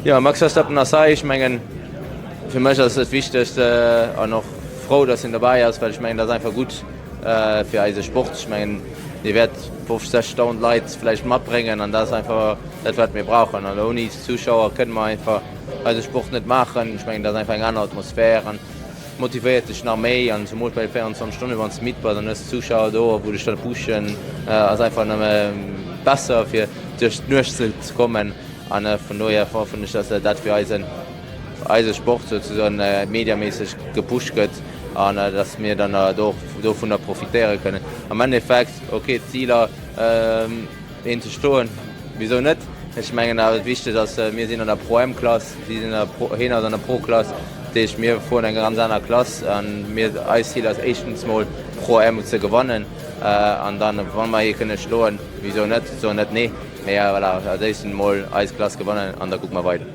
Jo, Max Verstappen ass hei. Ech mengen, fir mech ass et wichteg an och frou, datt hien dobäi ass, well ech mengen, dat ass einfach gutt fir eise Sport. Ech mengen, hie wäert 50, 60.000 Leit vläicht matbréngen an dat ass einfach dat, wat mir brauchen. An ouni Zuschauer kënne mer einfach eise Sport net maachen. Ech mengen, dat ass einfach eng aner Atmosphär an motivéiert dech nach méi. An zemools bei de 24 Stonnen, wann s de midd bass an hues Zuschauer do, wou dech dann pushen, ass einfach nëmme besser, fir duerch d'Nuecht ze kommen. An vun dohier hoffen ech, dass dat fir eisen, eise Sport souzesoen mediaméisseg gepusht gëtt an dass mir dann do och dovunner profitéiere kënnen. Am Endeffekt, ok, d'Ziler een ze schloen, wisou net? Ech mengen awer wichteg ass, mir sinn an der Pro-M-Klass, si sinn an der Pro, hien ass an der Pro-Klass, dat heescht mir fueren eng ganz aner Klass an mir, eist Zil ass éischtens mol Pro-M ze gewannen an dann, wa mer hie kënne schloen, wisou net, soen net nee. Mee voilà, als éischten mol eis Klass gewannen an da kucke mer weider.